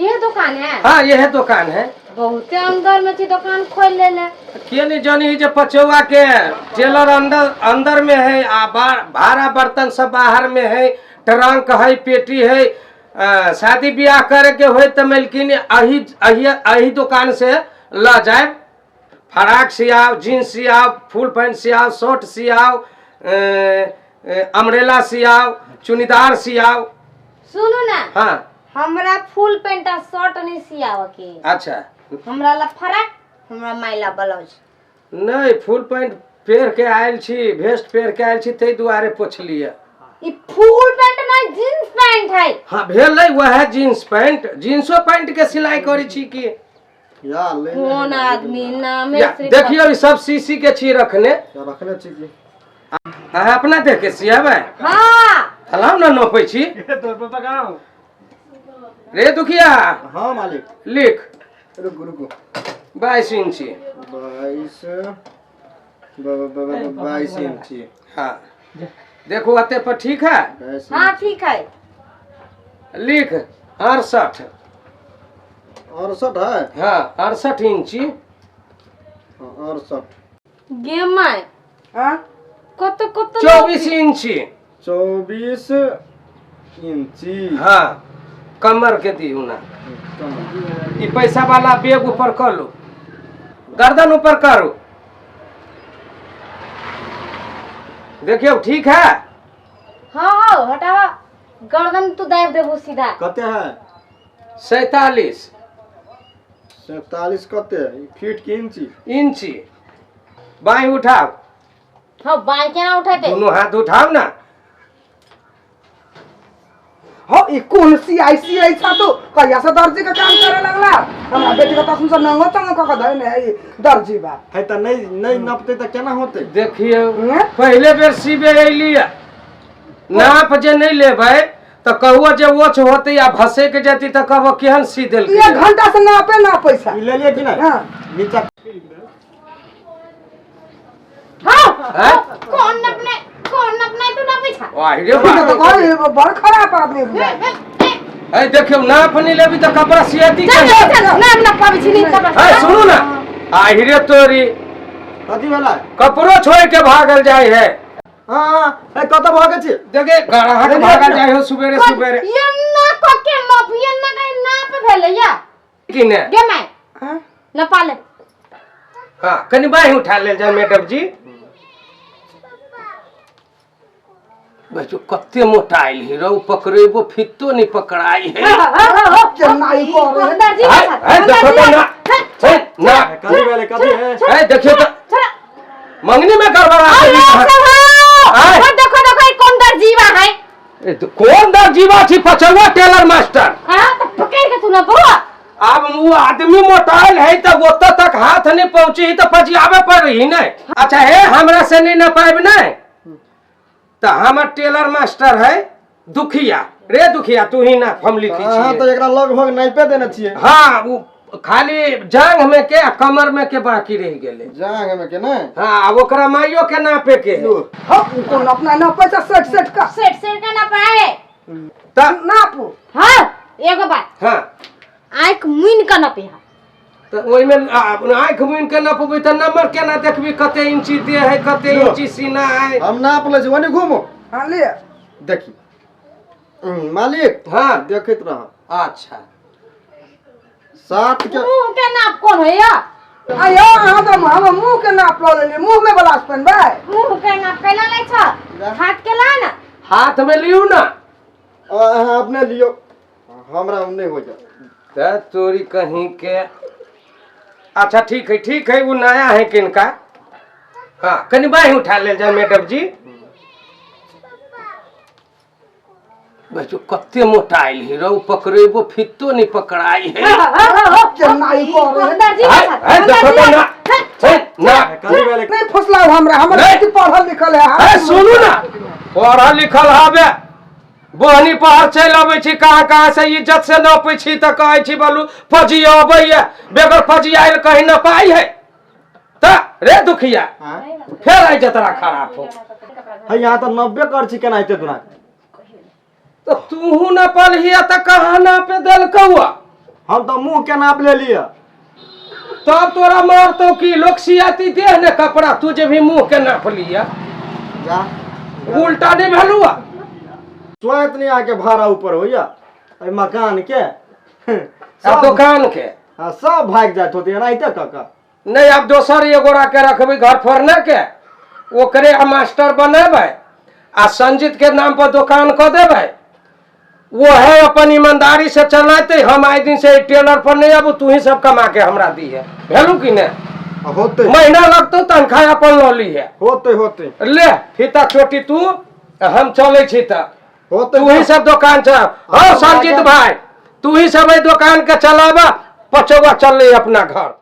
ये दुकान है? हाँ, यह दुकान है। बहुते अंदर में छी दुकान खोल लेने। के नहीं जानी जे पचौआ के टेलर अंदर अंदर में है आ भाड़ा बर्तन सब बाहर में है, ट्रंक है, पेटी है। शादी ब्याह करे के होय तो मलकिन अही अही अही दुकान से ल जाए। फराक सियाओ, जींस सियाओ, फुल पैंट सियाओ, शर्ट सियाओ, अम्ब्रेला सियाओ, चुनीदार सियाओ। सुनू ना। हाँ। हमरा फुल पैंट आ शर्ट नहीं सियाव के। अच्छा। हमरा ला फराक, हमरा माय ला ब्लाउज। नहीं, फुल पैंट पेर के आयल छी, भेस्ट पेर के आयल छी, ताहि दुआरे पुछलियै। ई फुल पैंट नहीं, जींस पैंट है। हाँ, भेलै वएह जींस पैंट। जींसो पैंट के सिलाई करै छी की? या ले कोन आदमी नामे या, सिर्फ देखियौ ई सब शीशी के छी रखने। रखने छी की? अहाँ अपना देख के सियाबै? हाँ। थलाउ ने नोपै छी रे दुखिया। हाँ मालिक। लिख। रुकू रुकू। 22 इंची। 22 22 इंची। हाँ देखो अते पर ठीक है। 22। हाँ ठीक है। लिख 68। 68 है? हाँ, 68 इंची। हाँ, 68। गे my. हाँ? कत कत? 24 इंची। 24 इंची। हाँ, कमर के दियौ ना। ई पैसा वाला बैग ऊपर कर लो, गर्दन ऊपर करो, देखियो ठीक है। हाँ हाँ हटावा गर्दन, तू दाब देबो सीधा। कते है? 47। 47 कते है? फीट की इंची? इंची। बाएं उठाओ। हाँ, बाएं केना उठेते? दोनों हाथ उठाओ ना। हो, ई कोन सी आई सी आई छा तू? कहिया से दर्जी के काम करे लगला? हमरा बेटी के तखन से नंगो तंगो क के धैने है ई दर्जी बा। है त नहीं नहीं नपते त केना होते? देखियो। हैं? पहले बेर सीबे अयली, नाप जे नहीं लेबै तऽ कहुओ जे ओछ होते या भसे के जेती तऽ कहबो केहन सी देलकै। एक घंटा से नापे ना पैसा। ई ले लिए कि नहीं? हाँ। नीचा। हाँ। हैं? कौन नपने, कौन नपने, तू नपै छा? वाह रे ई तो वाह। कहे बड़ खराब आदमी बुझाइ। है देखियो, नाप नहीं लेबी तऽ कपड़ा सियती चल। केना? चल चल, नाम नपाबै छी नहीं कपड़ा। है सुनू ना, आहि रे तोरी। कथी भेला? कपड़ो छोड़ के भागल जाय है। हाँ हाँ, ए कत भागे छी? देखे गड़हा के भागल जाय हो सुबेरे सुबेरे। एन्ना क के नाप, एन्ना के नाप भेलै या। कि ने? गे my. हाँ? नपा ले। हाँ, कनि बाँहि उठा लेल जाय मैडम जी। बच्चो कते मोटाइल ही रौ, पकड़ेबो फितो नहीं पकड़ाई है। केना ई करे? कौन दर्जी है, बा? है, देखो तो ना। है, ना। कथी भेलै? कथी है? है देखियो तो मंगनी में गड़बड़ा देली। आय। देखो देखो, ई कौन दर्जी बा है? ए, तो कौन दर्जीवा छी? पचौआ टेलर मास्टर। हाँ तो पकड़ के तू ना बउआ। अब वो आदमी मोटाइल है तो ओतऽ तक हाथ नहीं पहुंची तो पजियाबे पर ही नहीं। अच्छा हे, हमरा से नहीं न पाइब नहीं तो हमर टेलर मास्टर है दुखिया रे, दुखिया तू ही ना, हम लिखी अहाँ छियै। तऽ एकरा लगभग नापे देने छियै। हाँ, वो खाली जांघ में के आ कमर में के बाकी रह गेले। जांघ में के नहि? हाँ, आब ओकरा माइयो के नापे के है। हो, कोन अपना ना पैसा सेट सेट का। सेट सेट के ना पाए। त नापू। हाँ, एगो बात। हाँ। आँख मुनि के नपिहा। तऽ ओहिमे आँखि मुनि के नपबै तऽ नंबर केना देखबी, कते इंची देह है, कते लो। इंची सीना है? हम नाप लै छी, ओनी घूमो। हाँ, ले। देखी मालिक। हाँ। देखैत रह। अच्छा। 7 के। मुँह के नाप कोन होइया? आयो, अहाँ तऽ हम मुँह के नाप लऽ लेलियै, मुँह में बलास पहनबै? मुँह के नाप कैला लै छ? हाथ के ला ना। हाथ में लियौ ना। अहाँ अपने लियौ, हमरा नहि हो जाए। तऽ तोरी कहीं के। अच्छा ठीक है, ठीक है, वो नया है किनका। हाँ, कनि बाँहि उठा लेल जाय मैडम जी। बच्चो कते मोटाइल ही रौ, पकड़ेबो फितो नहीं पकड़ाई है। केना ई करे? कौन दर्जी है, बा? है, देखो तो ना। है, ना। कथी भेलै? नहीं फुसलाउ हमरा, हमर नहीं। बेटी पढ़ल लिखल है। है सुनू ना, पढ़ल लिखल हबे, बोहनी पहर चलि अबै छी कहाँ कहाँ से, इज्जत से नपै छी तऽ कहै छी बोलू फौजी अबैया, बेगर फौजी आयल कहीं नपाइ है तऽ रे दुखिया। आँय? फेर आइ जतरा खराब हो। है यहाँ तऽ 90 कर छी, केना हेतै दुना? तऽ तूहू नपलही तऽ कहाँ नापे देलकौआ? हम तऽ मुँह के नाप लेलियै। तब तोरा मारतौ की लोग सियाती देह ने कपड़ा, तू जे भी मुंह के नाप लिया। जा, उल्टा नहीं भेलुआ। स्वायत नहीं आके भाड़ा ऊपर होइया एहि मकान के। आ दुकान के। हाँ, सब भागि जाइत होते एनाहिते कऽ कऽ। नहीं, आब दोसर एगोरा के रखबै घर फोड़ने के, ओकरे आ मास्टर बनेबै आ संजीत के नाम पर दुकान कऽ देबै। वो है अपन ईमानदारी से चलाते। हम आइ दिन से टेलर पर नहीं आबू, तू ही सब कमा के हमरा दी है। भेलू कि नहीं? होते। महीना लगतौ तनख्वाह अपन लऽ ली है। होते होते। ले फीता चोटी तू, हम चलै छी तऽ। होते। तू ही सब दुकान चला। हाँ संजीत भाई, तू ही सब एहि दुकान के चलाबा, पचौआ चलले अपना घर।